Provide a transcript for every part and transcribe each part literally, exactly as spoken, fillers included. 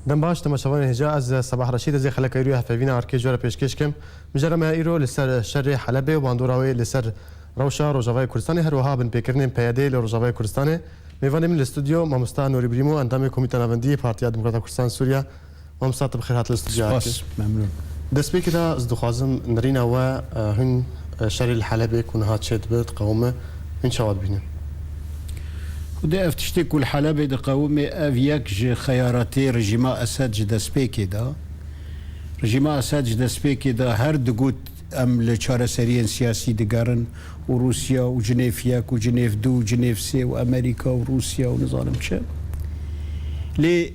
Dem baş, temaşevanên hêja, ez Sebah Reşîd, ez ê xeleka îro ya hevpeyvîna arkê ji we re pêşkêş kim. Mijara me ya îro li ser şerê Helebê û bandora wê li ser rewşa Rojavayê Kurdistanê, her wiha binpêkirinên P Y D'ê li Rojavayê Kurdistanê. Mêvanê min li stûdyo mamosta Nûrî Brîmo, endamê Komîta Navendî yê Partiya Demokrata Kurdistan Sûriya. Mamosta, tu bi xêr hat li stûdyo. Spas, Arkê. Memnûn. Destpêkê de ez dixwazim nerîna we, e, hûn, e, şerê li Helebê ku niha çêdibe, diqewime, hûn çawa dibînin? Xwedê ev tiştê ku li Helebê diqewime, ev yek ji xeyaratê rejîma Esed ji destpêkê de. Rejîma Esed ji destpêkê de her digot, em li çareseriyên siyasî digerin û Rûsya û Cinêv yek û Cinêv du û Cinêv sê û Amerîka û Rûsya û nizanim çi. Lê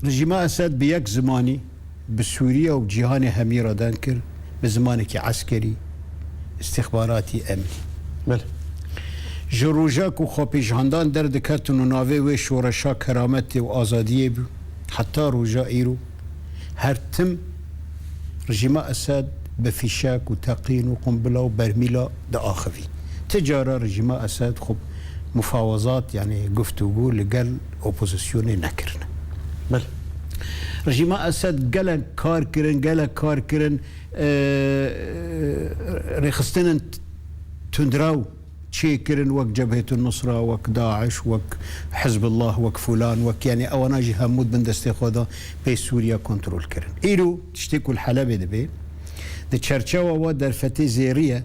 rejîma Esed bi yek zimanî bi Sûriye û cîhanê hemî re deng kir, bi zimanekî eskerî, istixbaratî, emnî. Belê. Ji roja ku xwepêşandan derdiketin û navê wê şoreşa kerametê û azadiyê bû, heta roja îro, her tim rejîma Esed bi fîşek û teqîn û qumbila û bermîla diaxivî. Ti cara rejîma Esed xwe mufawezat, yanî guftûgû li gel opozisyonê nekirine. Belê. Rejîma Esed gelek kar kirin, gelek kar kirin, e, rêxistinên tundrew çêkirin, wek Cebhetun Nusra, wek DAIŞ, wek Hizbullah, wek Fulan, wek, yanî ewana jî hemû di bin destê xwe de pê Sûriye kontrol kirin. Îro tiştê ku li Helebê dibe, di çerçewa wa derfetê zêrî ye,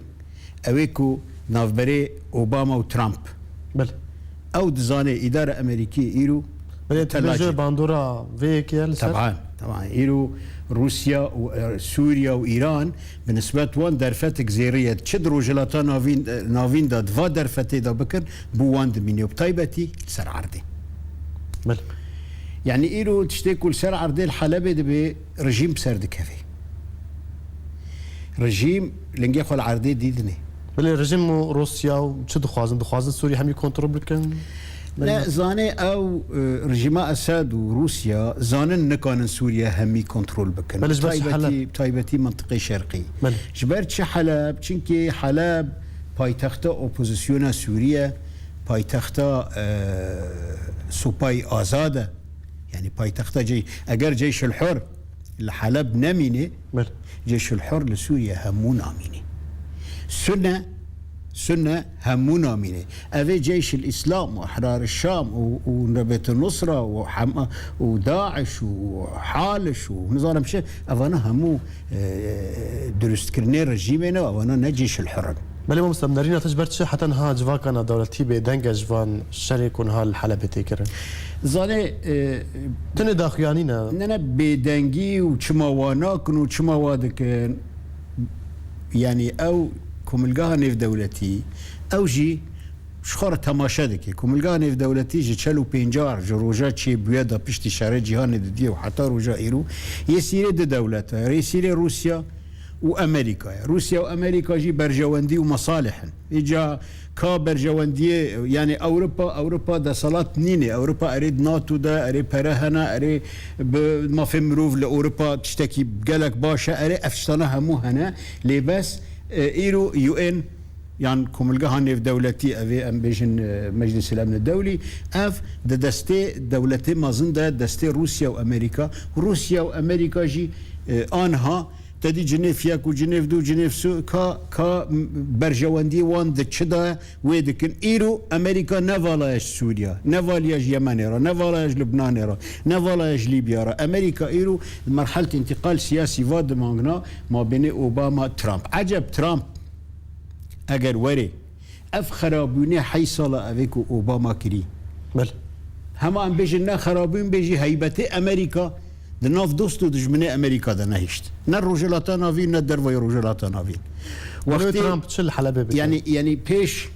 ew ê ku navberê Obama û Trump. Belê. Ew dizane îdara Amerîkî îro Belê, tu te bêje lacê bandora vê yekê ye li ser? Teban, teban. Îro Rûsya û, e, Sûriya û Îran bi nisbet wan derfetek zêrî ye. Çi di Rojhilata Navîn, e, Navîn de, di va derfetê de bikin, bo wan dimîne. Bi taybetî li ser erdê. Belê. Yanî îro tiştê ku li ser erdê li Helebê dibe, rejîm bi ser dikeve. Rejîm lingê xwe li erdê dîtine. Belê, rejîm û Rûsya û çi dixwazin? Dixwazin Sûriyê hemî kontrol bikin? Ne, zanê ew, e, rejîma Esed û Rûsya zanin nikanin Sûriye hemî kontrol bikin. Belê, ji ber çi Taybetî, Heleb? Taybetî mintiqê şerqî. Belê. Ji ber çi Heleb? Çimkî Heleb paytexta opozisyona Sûriye, paytexta, e, Supayê Azad e. Yanî paytexta cey-, eger Ceyşul Hur li Heleb nemîne, Belê. Ceyşul Hur li Sûriye hemû namîne. Sunne, Sunne hemû namîne. Ev ê Ceyşul Îslam û Ehrar Şam û, û Nebetun Nusra û Hema-, û DAIŞ û Haliş û nizanim çi, evana hemû, e, durustkirinê rejîmê ne, evana ne Ceyşul Hur in. Belê mamosta, nerîna te ji ber çi heta niha civaka navdewletî bêdeng e ji van şerê ku niha li Helebê tê kirin? Zanê, e, Tenê daxuyanî ne. Ne, ne, bêdengî û çima wa nakin û çima wa dikin. Yanî ew komilgeha nêvdewletî, ew jî ji xwe re temaşe dike. Komilgeha nêvdewletî ji çel û pênc, ji roja çêbûye de piştî şerê cîhanê didiyê û heta roja îro yê sîrê du dewlet e. Yê sîrê Rûsya û Amerîka ye. Rûsya û Amerîka jî berjewendî û mesalih in. Îca ka berjewendiyê, yanî Ewropa, Ewropa deselat nîne. Ewropa erê di NATO de, erê pere hene, erê bi mafê mirov li Ewropa tiştekî gelek baş e, erê ev tiştana hemû hene. Lê bes, e, îro U N yan Komilgeha Nêvdewletî, ev ê em bêjin, e, Meclîs el Emn Dewlî, ev di destê dewletê mezin de, destê Rûsya û Amerîka. Rûsya û Amerîka jî, e, anha Te dî Cinêv yek û Cinêv du, Cinêv su, ka, ka berjewendiyê wan di çi de wê dikin. Îro Amerîka ne vala ye ji Sûriya, ne vala ye ji Yemenê re, ne vala ye ji Lubnanê re, ne vala ye ji Lîbya re. Amerîka îro di merhelet întiqal siyasî va dimangina mabênê Obama, Trump. Eceb Trump eger were, ev xerabûnê heyşt sala ev ê ku Obama kirî. Belê. Hema em bêjin ne xerabûn bê jî heybetê Amerîka di nav dost û dijminê Amerîka de nehişt. Ne Rojhilata Navîn, ne dervayê Rojhilata Navîn. Wextê Trump çi li Helebê bike? Yanî, yanî pêş,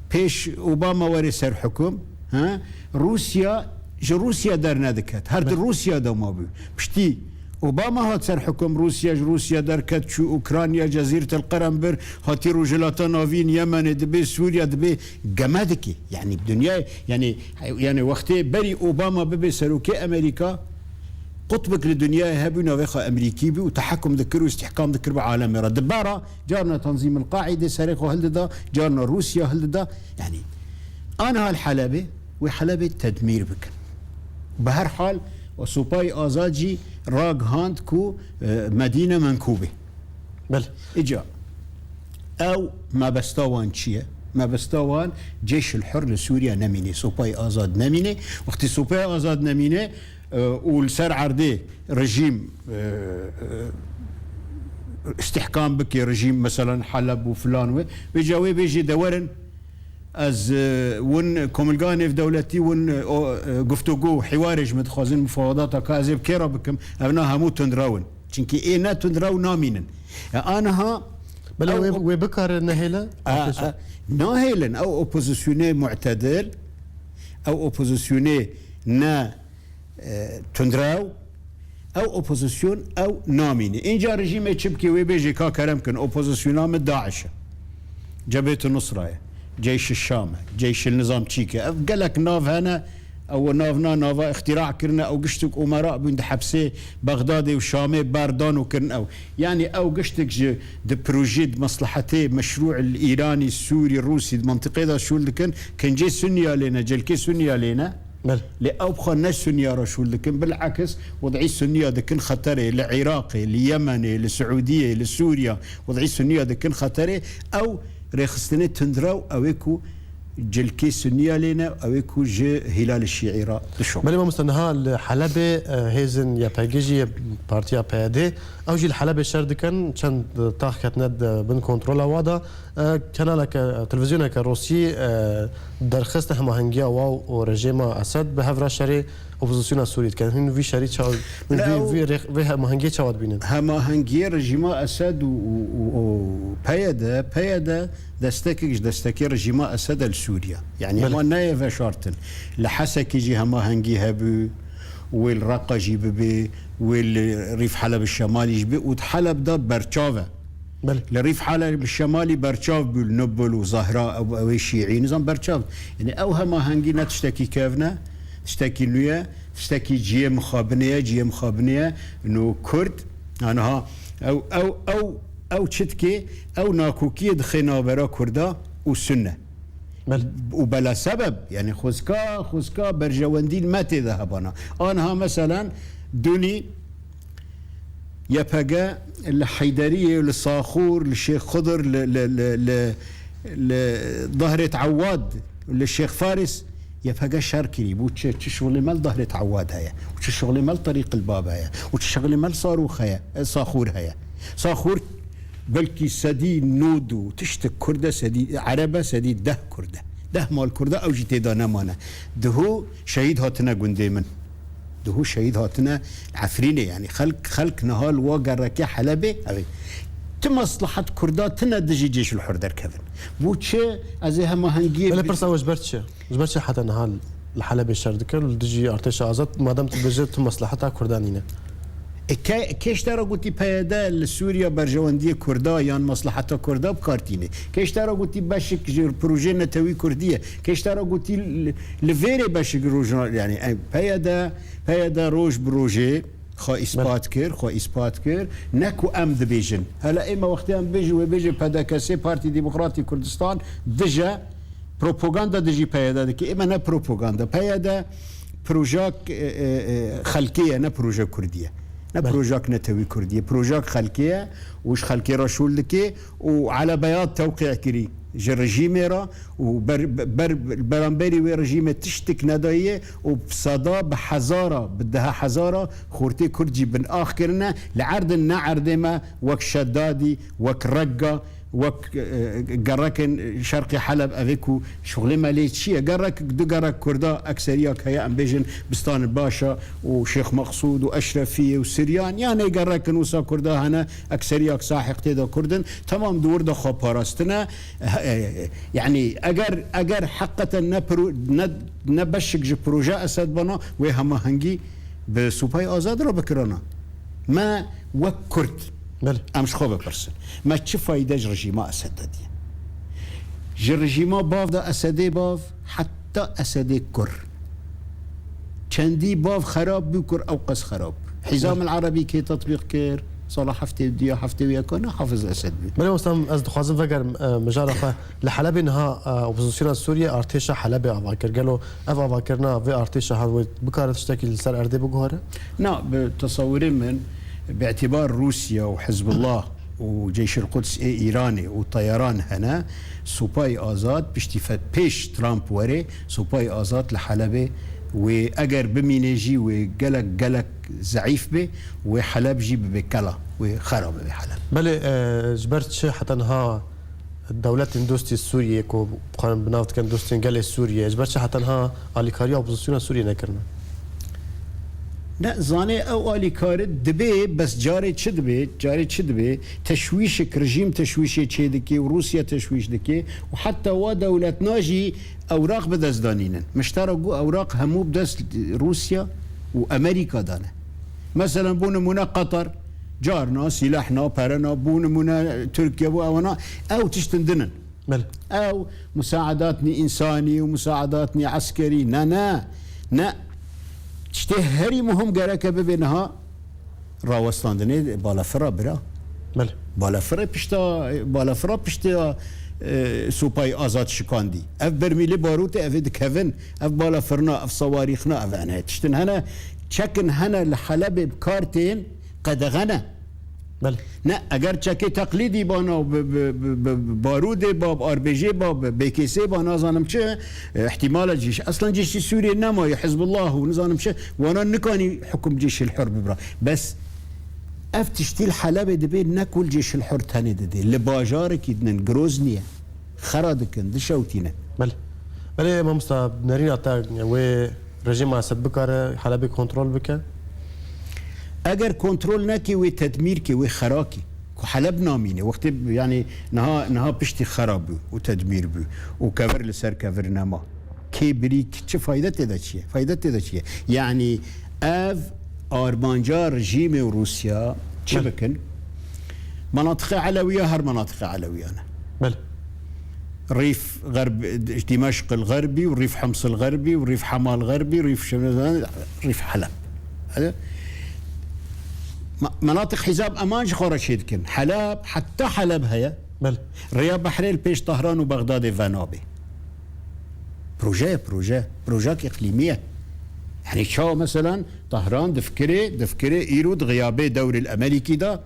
pêş Obama were ser hukum, he? Rûsya ji Rûsya dernediket. Her di Belê. Rûsya de mabû. Piştî Obama hat ser hukum, Rûsya ji Rûsya derket, çû Ukrayna, Cezîretel Qerem bir, hatî Rojhilata Navîn, Yemenê dibê, Sûriya dibê, geme dikê. Yanî dinyayê, yanî, yanî wextê berî Obama bibe serokê Amerîka, qutbek li dinyayê hebû, navê xwe Amerîkî bû û tehekum dikir û îstîhkam dikir bi alemê re. Dibe re, carna Tanzîmil Qaîdê serê xwe hildida, carna Rûsya hildida. Yanî, aniha li Helebê, wê Helebê tedmîr bikin. Bi her hal, Û Supayê Azad jî ragihand ku, e, Medîne menkûb e. Belê. Îca ew mebesta wan çi ye? Mebesta wan Ceyşul Hur li Sûriye nemîne, Supayê Azad nemîne. Wextî Supayê Azad nemîne, e, û li ser erdê rejîm, e, e, îstîhkam bike, rejîm, meselen, Heleb û filan wê, vêca wê bêjê de werin, ez, e, win komilga nêvdewletî, win, e, o, e, guftûgû, hiwarê ji min dixwazin, mufawedata ka ez ê bi kê re bikim, ev na hemû tundrew in. Çimkî ê ne tundrew namînin. E, aniha Belê ew wê, wê bikare nehêle? A, a, nahêlin. Ew opozisyonê mu'tedil, ew opozisyonê ne e, tundrew, ew opozisyon ew namîne. Înca rejîmê çi bike, wê bêjê ka kerem kin, opozisyona min DAIŞ e. Cebhêt Nusra ye. Ceyş Şam e. Ceyş Nizam çîk e. Ev gelek nav hene, ew nav na nava îxtîra kirine, ew giştik umera bûn di hepsê Bexdadê û Şamê berdan û kirin ew. Yanî ew giştik ji di projê, di meslehetê, meşrû li Îranî, Sûrî, Rûsî, di mentiqê de şûl dikin, kincê Sunniya lê ne, celkê Sunniya lê ne. Belê. Lê ew bi xwe ne Sunniya re şûl dikin, bil'eks, wed'î Sunniya dikin xeterê, li Iraqê, li Yemenê, li Siûdiyê, li Sûriya, wed'î Sunniya dikin xeterê. Ew rêxistinê tundrew, ew ê ku cilkê Sunniya lê ne, ew ê ku ji Hîlalê Şîî re dişo. Belê mamoste, niha li Helebê, e, hêzên Y P G jî, Partiya P Y D, ew jî li Helebê şer dikin, çend, e, tax ketine di bin kontrola wa de. E, kanaleke, e, televîzyoneke Rûsî, e, derxist hemahengiya wa û rejîma Esed bi hev re şerê opozisyona Sûrî dikin. Hûn vî şerî çawa, vî, Bila ew vî rêx-, vê hemahengiyê çawa dibînin? Hemahengiyê rejîma Esed û, û, û, û P Y D, P Y D destekek ji destekê rejîma Esed e li Sûriye. Yanî Belê. Hema nayê veşartin. Li Hesekê jî hemahengî hebû, wê li Reqa jî bibe, wê li Rîf Heleb Şemalî jî be û di Heleb de berçav e. Belê. Li Rîf Heleb Şemalî berçav bû, li Nubul û Zahra, ew, ew ê Şîî, nizam berçav. Yanî ew hemahengî ne tiştekî kevn e, tiştekî nû ye, tiştekî cihê mixabinê ye, cihê mixabinê ye. No Kurd, aniha ew, ew, ew, ew çi dike, ew nakokiyê dixe navbera Kurda û Sunne. Belê. Û bela sebeb, yanî xwezka, xwezka berjewendî me tê de hebana. Aniha meselen, dûnî Y P G li Heyderiyê, li Saxûr, li Şêx Xidir, li, li, li, li, li Dahrêt Ewad, li Şêx Faris, Y P G şer kirî. Bû çi, çi şixulê me li Dahrêt Ewad heye? Û çi şixulê me li Terîq el Bab heye? Û çi şixulê me li Sarûx heye? E, Saxûr heye. Saxûr belkî sedî nod û tiştek Kurd e, sedî Ereb e, sedî deh Kurd e. Deh mal Kurd e, ew jî tê de nemane. Duhû şehîd hatine gundê min. Duhû şehîd hatine Efrînê, yanî xelk, xelk niha li wa gereke Helebê, ew ê. Ti meslehet Kurda tine dijî Cêşul Hur derkevin. Bû çi? Ez ê hemahengiyê Belê bi- pirsa we ji ber çi? Ji ber çi heta niha li Helebê şer dikin li dijî artêşa azad, madem tu dibêjî tu mesleheta Kurdan nîne? E, ke-, kê ji te re gotî P Y D li Sûriya berjewendiyê Kurda yan mesleheta Kurda bi kar tîne? Kê ji te re gotî beşik ji projeyê netewî Kurdî ye? Kê ji te re gotî li, li vêrê beşik rojna-, yanî, e, P Y D, P Y D roj bi rojê xwe îspat Belê. kir, xwe îspat kir. Ne ku em dibêjin. Hele ême wextê em bêjin, wê bêjin P D K S, Partî Demokratî Kurdistan, dije propaganda dijî P Y D dike. Ême ne propaganda. P Y D projak, e, e, e, xelkê ye, ne proje Kurdî ye. Ne Belê. projak netewî Kurdî ye. Projak xelkê ye û ji xelkê re şûl dike û elebeyat tewqî kirî ji rejîmê re û ber, ber, beramberî wê rejîmê tiştik nedayiye û bi seda, bi hezara, bi deha hezara xortê Kurd jî bin ax kirine. Li erdin ne erdê me wek Şedadî, wek Regga, wek, e, gerekên Şerqê Heleb, ev ê ku şixulê me lê çi ye? Gerek, du gerek Kurda ekseriyak heye, em bêjin Bistan Başa û Şêx Meqsûd û Eşrefiyê û Siryan, yanê gerekin wisa Kurda hene, ekseriyak sahiq tê de Kurd in. Temam di wir de xwe parastine. E, e, yanî eger, eger heqeten ne pro-, ne, ne beşik ji proje Esed bana, wê hemahengî bi Supayê Azad re bikirana. Me wek Kurd, Belê. em ji xwe bipirsin. Me çi fayde ji rejîma Esed de diye? Ji rejîma bav de Esedê bav heta Esedê kur. Çendî bav xerab bû, kur ew qas xerab bû. Hizam Belê. el Erebî kê tetbîq kir? Sala heftê û duya, heftê û yeka ne Hafiz Esed bû. Belê, westam ez dixwazim vegerim, e, mijara xwe. Li Helebê niha, e, opozisyona Sûriyê artêşa Helebê ava kir. Gelo ev avakirina vê artêşa han wê bikare tiştekî li ser erdê biguhere? Na, bi tesewirê min, bi îtibar Rûsya û Hizbullah û Ceyşil Quds ê Îranê û teyaran hene, Supayê Azad piştî fe-, pêş Trump were, Supayê Azad li Helebê wê eger bimîne jî wê gelek, gelek zeîf bê, wê Heleb jî bibe kela, wê xera bibe Heleb. Belê, e, ji ber çi heta niha dewletên dostê Sûriyê ku dixwazin bi nav dikin dostên gelê Sûriyê, ji ber çi heta niha alîkariya opozisyona Sûriyê nekirine? Ne, zanê ew alîkari dibe, bes carê çi dibe, carê çi dibe, teşwîşek, rejîm teşwîşê çê dike û Rûsya teşwîş dike û heta wa dewletna jî ewraq bi dest danînin. Min ji te re got ewraq hemû bi dest Rûsya û Amerîka de ne. Meselen, bo nimûne Qatar, carna, sîlehna, perena, bo nimûne Tirkiye, bo ewana, ew tiştin din in. Belê. Ew musaedatnî însanî û musaedatnî eskerî, ne, ne, ne. Tiştê herî muhim gereke bibe niha rawestandinê balafira bira. Belê. Balafirê pişta, balafira pişta, e, Supayê Azad şikandî. Ev bermîlê barûtê ev ê dikevin, ev balafirna, ev sawarîxna, ev hene. Tiştin hene, çekin hene li Helebê bi kar tên, qedexe ne. Belê. Ne, eger çekê teqlîdî bana, bi, bi, bi, bi, bi barûdê ba, bi arbêjê ba, bi B K S ba, nazanim çi, e, ihtimala cîş. Eslen cîşî Sûriyê nemaye, Hizbullah û nizanim çi, wana nikanî hukum cîşil hur bibra. Bes ev tiştî li Helebê dibê ne ku li cîşil hur tenê didê. Li bajarekî din, Grozniye. Xera dikin, dişewtîne. Belê. Belê, mamosta, nerîna te wê rejîma Esed bikare Helebê kontrol bike? Eger kontrol neke, wê tedmîr ke, wê xera ke. Ku Heleb namîne. Wextê, yanî, niha, niha piştî xera bû û tedmîr bû û kevir li ser kevir nema. Kê birî, çi fayde tê de çi ye? Fayde tê de çi ye? Yanî, ev armanca rejîmê û Rûsya çi Belê. bikin? Menatiqê Elewiya her menatiqê Elewiyan e. Belê. Rîf Xerb, Dîmeşq el Xerbî û Rîf Hims el Xerbî û Rîf Hema el Xerbî, Rîf Şem-, Rîf Heleb. Hadi. Ma-, menatiq Hizab Eman ji xwe re çê dikin. Heleb, heta Heleb heye. Belê. Rêya behrê li pêş Tahran û Bexdadê venabê. Proje ye, proje. Projek îqlîmî ye. Yanî çawa, meselan, Tahran difikirê, difikirê îro di xiyabê dewrê li Emerîkî de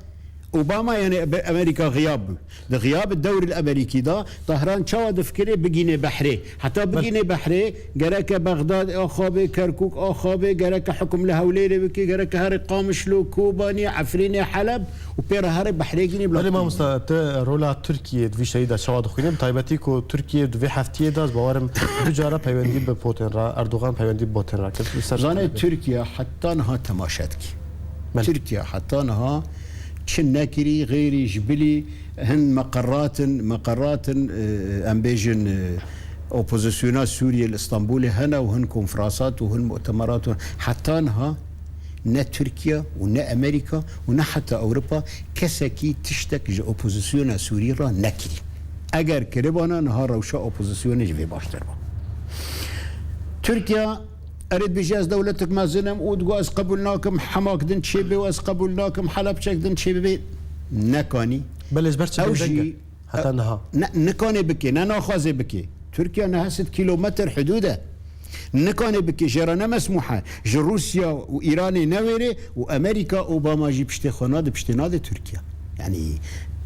Obama, yanî Be-, Amerîka xiyab bû. Di xiyabê dewrê li Amerîkî de Tahran çawa difikirê bigînê behrê. Heta Bel- bigînê behrê gereke Bexdad axa bê, Kerkûk axa bê, gereke hukum li Hewlêrê bike, gereke herê Qamişlo, Kobanî, Efrînê, Heleb û pê re herê behrê gînî bila Belê bigînê. Mamosta, te rola Tirkiyê di vî şeyî de çawa dixwîne? Bi taybetî ku Tirkiye di vê heftiyê de, ez bawerim, du cara peywendî bi Putin re, Erdogan peywendî bi Putin re kir. Li ser Zanê Tirkiye. Tirkiye heta niha temaşe dike. Belê. Tirkiye heta niha çi nekirî, xeyrî ji bilî hin meqeratin, meqeratin, e, em bêjin, e, opozisyona Sûriyê li Stenbolê hene û hin konferansat û hin mutemerat û heta niha ne Tirkiye û ne Amerîka û ne heta Ewropa kesekî tiştek ji opozisyona Sûrî re nekirî. Eger kiribana niha rewşa opozisyonê ji vê baştir ba. Tirkiye erê dibêje ez dewletek mezin im û digo ez qebûl nakim Hemak din çêbe û ez qebûl nakim Helebçek din çêbe. Nekanî. Belê ji ber çi Ew bêdeng e? jî Heta niha. Ne, nikanê bike, ne naxwaze bike. Tirkiye neh sed kîlometr hidûd e. Nikanê bike, jê re ne mesmûh e. Ji Rûsya û Îranê newêrê û Amerîka, Obama jî piştê xwe nade, piştê nade Tirkiye. Yanî,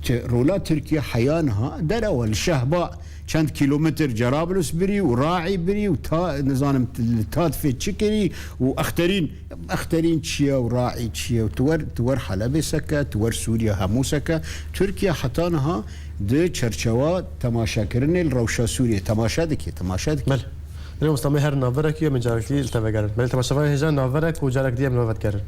ti-, rola Tirkiye heya niha derew e. Li Şehba çend kîlometr Cerablus birî û Raî birî û ta, nizanim, li Tadfê çi kirî û Exterîn Exterîn çi ye û Raî çi ye? Tu wer, tu wer Helebê seke, tu wer Sûriye hemû seke. Tirkiye heta niha di çerçewa temaşekirinê li rewşa Sûriye temaşe dike, temaşe dike. Belê. Belê, wisa me her navberekî em carekî li te vegerin. Belê, temaşevanên hêja navberek û carek dî em li we vedigerin.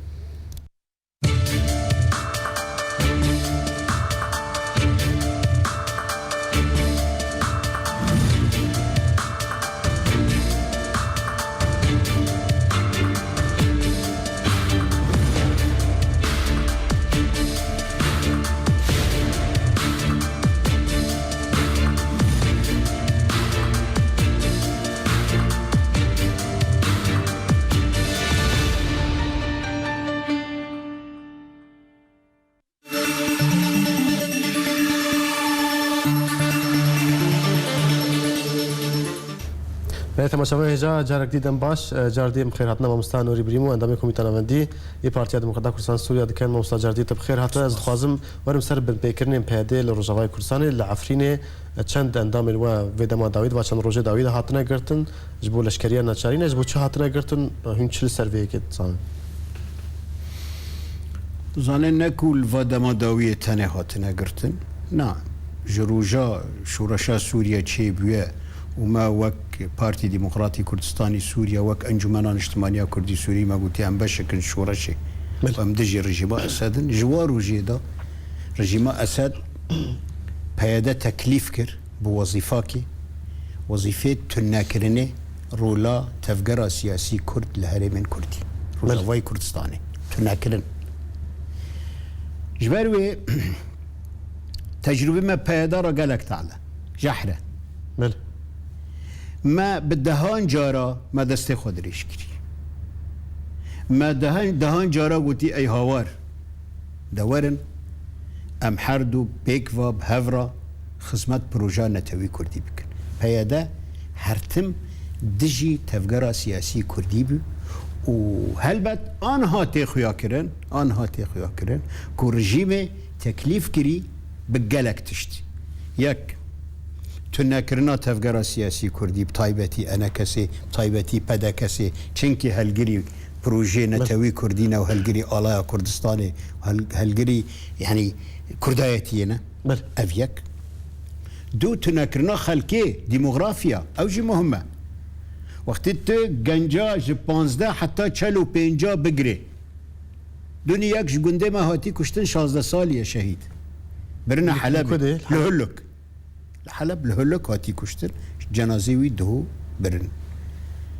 Temaşevanên hêja, carek dî dem baş, e, car dî em xêr hatina mamosta Nûrî Birîm û endamê Komîta Navendî yê Partiya Demokrata Kurdistan Sûriya dikin. Mamosta, car dî te bi xêr hate. Ez dixwazim werim ser binpêkirinên P Y D li Rojavayê Kurdistanê. Li Efrînê, e, çend endamên we vê dema dawî de, va çend rojê dawî de hatine girtin. Ji bo leşkeriya neçarî ne, ji bo çi hatine girtin? Hûn çi li ser vê yekê dizanin? Zanê ne ku li va dema dawiyê tenê hatine girtin. Na, ji roja şoreşa Sûriye çêbûye û me wek Partî Demokratî Kurdistanî Sûriye, wek Encûmena Niştimaniya Kurdî Sûrî me gotiye, em beşek in ji şoreşê. Belê. Em dijî rejîma Esed in. Ji wa rojê de rejîma Esed P Y D teklîf kir bi wezîfakê, wezîfê tunekirinê rola tevgera siyasî Kurd li herêmên Kurdî, Belê. Rojavayê Kurdistanê. Tunekirin. Ji ber wê tecrûbê me P Y D re gelek tal e. Jehr e. Belê. Me bi dehan cara me destê xwe dirêj kirî. Me dehan, dehan cara gotî, ey hawar, de werin, em her du pêk ve bi hev re xizmet proja netewî Kurdî bikin. P Y D her tim dijî tevgera siyasî Kurdî bû û helbet anha tê xuya kirin, anha tê xuya kirin ku rejîmê teklîf kirî bi gelek tişt. Yek, tunekirina tevgera siyasî Kurdî, bi taybetî ENKSê, bi taybetî PDKSê, çinkî helgirî projeyê Belê. Netewî Kurdî ne û helgirî Alaya Kurdistanê, hel-, helgirî, yanî, Kurdayetiyê ne. Belê. Ev yek. Du, tunekirina xelkê, demografiya, ew jî muhim e. Wextê tu genca ji panzdeh heta çel û pênca bigirê. Dunî yek ji gundê me hatî kuştin, şazdeh salî ye şehîd. Birine Li Helebê. Kurdê? Li Huluk. Li Heleb, li Huluk hatî kuştin. Cenazê wî duhû birin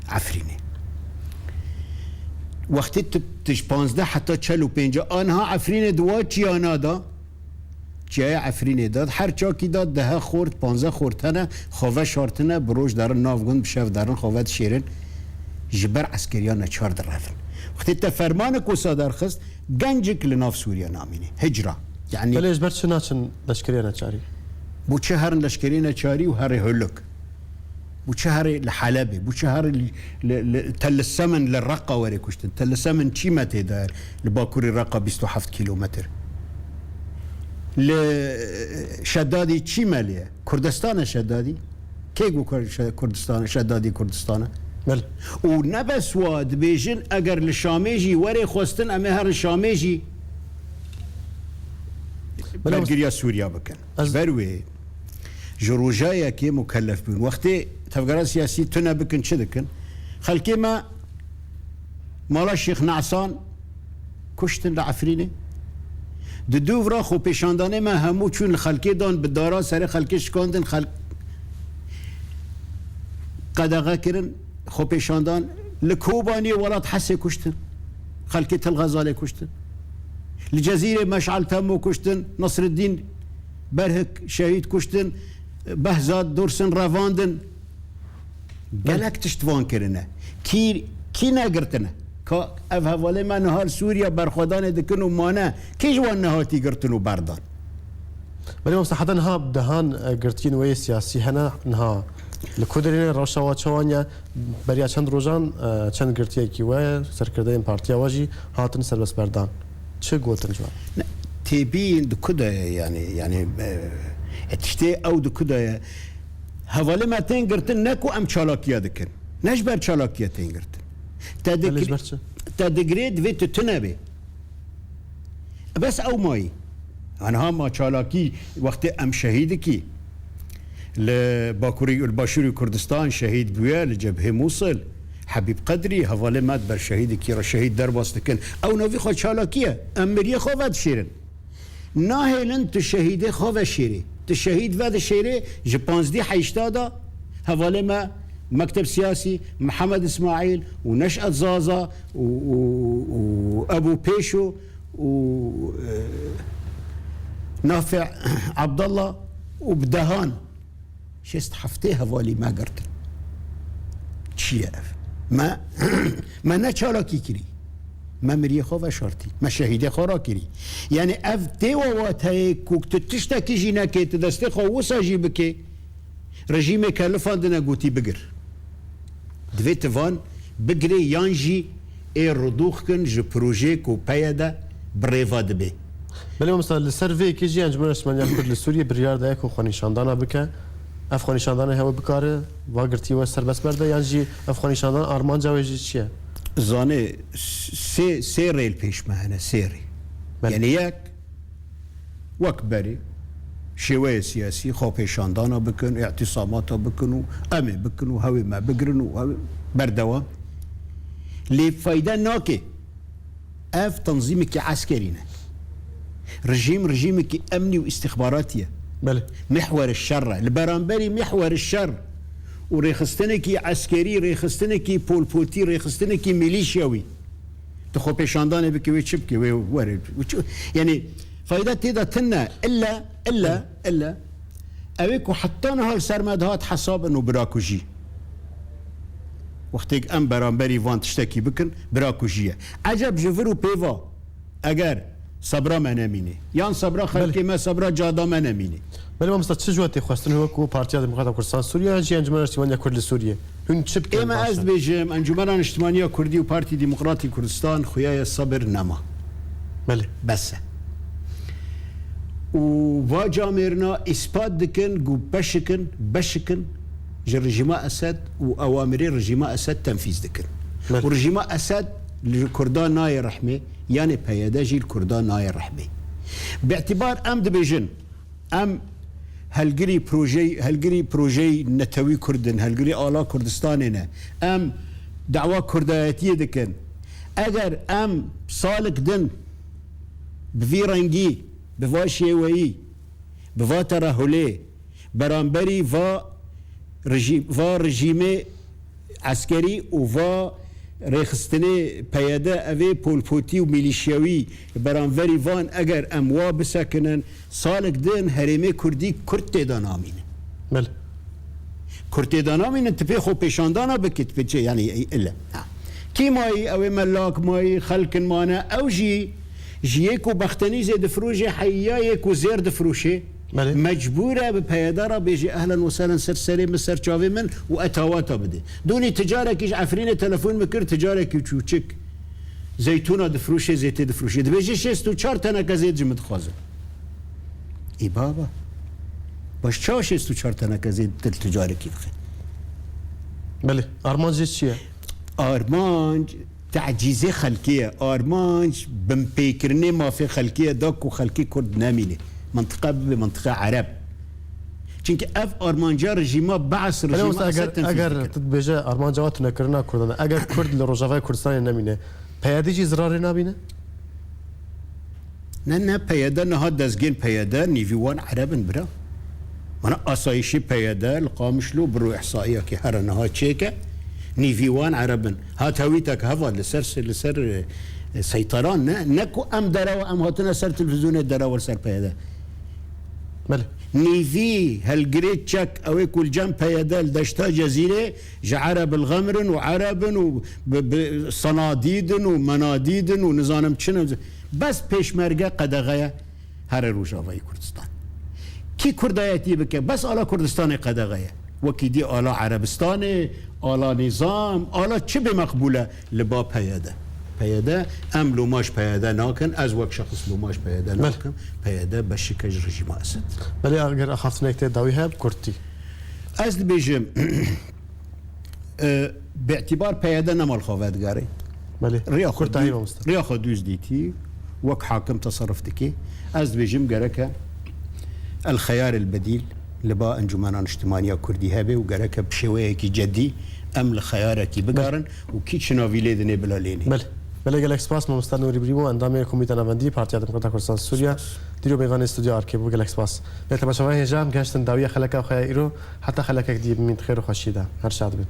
Efrînê. Wextê tu, tu ji panzdeh heta çel û pênc, anha Efrînê di wa çiyana da, çiyaya Efrînê de, her çakî de dehe xort, panzdeh xort hene, xwe veşartine, bi roj derin nav gund, bi şev derin xwe vedişêrin, ji ber eskeriya neçar direvin. Wextê te fermanek wisa derxist, gencik li nav Sûriye namîne. Hicra. Yanî Belê, ji ber çi naçin leşkeriya neçarî? Bo çi herin leşkerê neçarî û herê Huluk? Bo çi herê li Helebê? Bo çi herê li, li, li Tel Semin, li Reqa were kuştin? Tel Semin çî me tê dayer? Li bakurê Reqa bîst û heft kîlometr. Li Şedadî çî me lê ye? Kurdistan e Şedadî? Kê got Kur-, Şe-, Kurdistan, Şedadî Kurdistan e? Belê. Û ne bes wa, dibêjin eger li Şamê jî were xwestin, em ê herin Şamê jî Belê, bergiriya Sûriya bikin. Ez Ji ber wê ji roja yekê mukellef bûn. Wextê tevgera siyasî tune bikin, çi dikin? Xelkê me mala Şêx Nesan kuştin li Efrînê. Di dûv re xwepêşandanê me hemû çûn li xelkê dan, bi dara serê xelkê şikandin, xelk qedexe kirin, xwepêşandan. Li Kobaniyê welat Hesê kuştin. Xelkê Til Xezalê kuştin. Li Cezîrê Meşal Temo kuştin, Nasreddîn Berhik şehîd kuştin, Behzad Dursun revandin. Gelek tişt van kirine. Kî, kî negirtine? Ka ev hevalê me niha li Sûriye berxwedanê dikin û mane, kî ji wan nehatî girtin û berdan? Belê mamosta, heta niha dehan, e, girtiyên we yê siyasî hene, niha li ku derê ne, rewşa we çawan ye? Beriya çend rojan, e, çend girtiyekî we, serkirdeyên partiya we jî hatin serbestberdan. Çi gotin ji we? Ne, têbîn di ku de ye, yanî, yanî, e, e, tiştê ew di ku de ye? Hevalê me tên girtin, ne ku em çalakiya dikin. Ne ji ber çalakiya tên girtin. Te Belê, ji dikir-, ber çi? Te digirê divê tu tune bê. Bes ew mayî. Aniha ma çalakî wextê em şehîdikî li Bakurî, li Başûrî Kurdistan şehîd bûye, li cebhê Mûsil. Hebîb Qedrî, hevalê me di ber şehîdikî re şehîd derbas dikin. Ew navî xwe çalakî ye. Em miriyê xwe vedişêrin. Nahêlin tu şehîdê xwe veşêrê. Tu şehîd vedişêrê, ji panzdî heyşta de hevalê me Mekteb Siyasî, Mihemed Îsmaîl û Neşet Zaza û, û, û Ebû Pêşo û, e, Nafi Abdallah û bi dehan şêst heftê hevalî me girtin. Çi ye ev? Me, me ne çalakî kirî. Me miriyê xwe veşartî. Me şehîdê xwe rakirî. Yanî ev tê we wateyê ku tu tiştekî jî nekê, tu destê xwe wisa jî bikê, rejîmê kelifandine gotî bigir. Divê tu van bigirê yan jî ê rûdû kin ji projeyê ku P Y D bi rêva dibe. Belê mamosta, li ser vê yekê jî Encûmena Niştimaniya Kurd li Sûriyê biryar daye ku xwenîşandana bike. Ev xwenîşandana hewe bikare va girtiyê we serbest berde, yan jî ev xwenîşandana armanca wê jî çi ye? Zanê, sê, sê rê li pêş me hene, sê rê. Belê. Yanî yek, wek berê şêweyê siyasî xwepêşandana bikin, îtîsamata bikin û em ê bikin û hewê me bigirin û hewê berdewam. Lê fayde nake. Ev tanzîmekî eskerî ne. Rejîm, rejîmekî emnî û îstixbaratî ye. Belê. Mihwer şer e. Li beramberî mihwer şer û rêxistinekî eskerî, rêxistinekî polpotî, rêxistinekî milîşyawî. Tu xwepêşandanê bike, wê çi bike, wê were, wê çi, yanî fayda tê de tune, illa, illa, illa. Ew ê ku heta niha li ser me dihat hesab in û birakujî. Wextêk em beramberî van tiştekî bikin, birakujî ye. Eceb ji vir û pêva, eger sebra me nemîne, yan sebra xelkê Belê. me, sebra cada me nemîne. Belê mamosta, çi ji we tê xwestin, wek ku Partiya Demokrata Kurdistan Sûriye, yan jî Encûmena Niştimaniya Kurd li Sûriye? Hûn çi bikin Ême baş ez e? dibêjim, Encûmena Niştimaniya Kurdî û Partî Demokratî Kurdistan xuya ye sebir nema. Belê. Bes e. Û va camêrina îspat dikin ku beşikin, beşikin ji rejîma Esed û ewamirê rejîma Esed tenfîz dikin. Belê. Û rejîma Esed li Kurda nayê rehmê, yanê P Y D jî li Kurda nayê rehmê. Bi îtibar em dibêjin, Em helgirî projey-, helgirî projeyê netewî Kurd in, helgirî ala Kurdistanê ne. Em dawa Kurdayetiyê dikin. Eger em salik din bi vî rengî, bi va şêweyî, bi va terehulê beramberî va rejî-, va rejîmê eskerî û va rêxistinê P Y D, evê polpotî û milîşyawî, beramverî van eger em wa bisekinin, salik din herêmê Kurdî Kurd tê de namînin. Belê. Kurd tê de namînin, tu pê xwe pêşandana bikit, pê çi, yanî, ile. Ha. Kî mayî, ew ê me lak mayî, xelkin mane, ew jî ji yê ku bextenîzê difroşê, heya yê ku zêr difroşê, Belê. mecbûr e bi P Y D re bêjê, ehlen we sehlen, ser serê min, ser çavê min û etawata bidê. Donî ticarekî ji Efrînê telefon min kir, ticarekî çûçik. Zeytûna difroşê, zêtê difroşê. Dibêje şêst û çar teneke zêt ji min dixwaze. Ê baba. Baş çawa şêst û çar teneke zêt tu ticarekî dixe? Belê. Armanc jê çi ye? Armanc tecîzê xelkê ye. Armanc binpêkirinê mafê xelkê ye, da ku xelkê Kurd nemîne. Mintiqa bibe mintiqa Ereb. Çimkî ev armanca rejîma Beas, Belê rejîma wisa, Esed eger, tenfîz eger dikin. Tu dibêje armanca we tunekirina Kurdan e. Eger Kurd li Rojavayê Kurdistanê nemîne, P Y D jî zirarê nabîne? Ne, ne, P Y D niha dezgên P Y D nîvî wan Ereb in, bira. Mana asayîşê P Y D li Qamişlo bi ro îhsaiyekê here niha çêke, nîvî wan Ereb in. Ha tewîtek heva li ser, li ser, e, seyteran ne, ne ku em derewa, em hatine ser televîzyonê derewa li ser P Y D. Belê. Nîvî helgirê çek, ew ê ku li cem P Y D li deşta Cezîrê ji Ereb li xemr in û Ereb in û bi, bi sanadî din û menadî din û nizanim çi ne. Bes pêşmerge qedexe ye here Rojavayê Kurdistan. Kî Kurdayetiyê bike, bes ala Kurdistanê qedexe ye. Wekî dî ala Erebistanê, ala nîzam, ala çi bê meqbûl e li ba P Y D. P Y D, em loma ji P Y D nakin, ez wek şexs loma ji P Y D Belê. nakim. P Y D beşik e ji rejîma Esed. Belê, eger axaftinek tê dawî heye, bi kurtî. Ez dibêjim, e, bi îtibar P Y D nema li xwe vedigere. Belê. Riya xwe Kurtayî dû-, mamoste. riya xwe dûz dîtî, wek hakim teserruf dike. Ez dibêjim gereke el xeyar el bedîl li ba Encûmena Niştimaniya Kurdî hebe û gereke bi şêweyekî cedî em li xeyarekî bigarin û kî çi navî lê dinê bila lê nê. Belê. Belê, gelek spas mamoste Nûrî Birîmo, endamê Komîta Navendî Partiya Demokrata Kurdistan Sûriye. Spas. Dîro mêvanê Stûdyo Arkê bû, gelek spas. Lê temaşevan hêja em gehiştin dawiya xeleka xwe ya îro, heta xelekek dî bimîn di xêr û xweşiyê de. Her şad bin.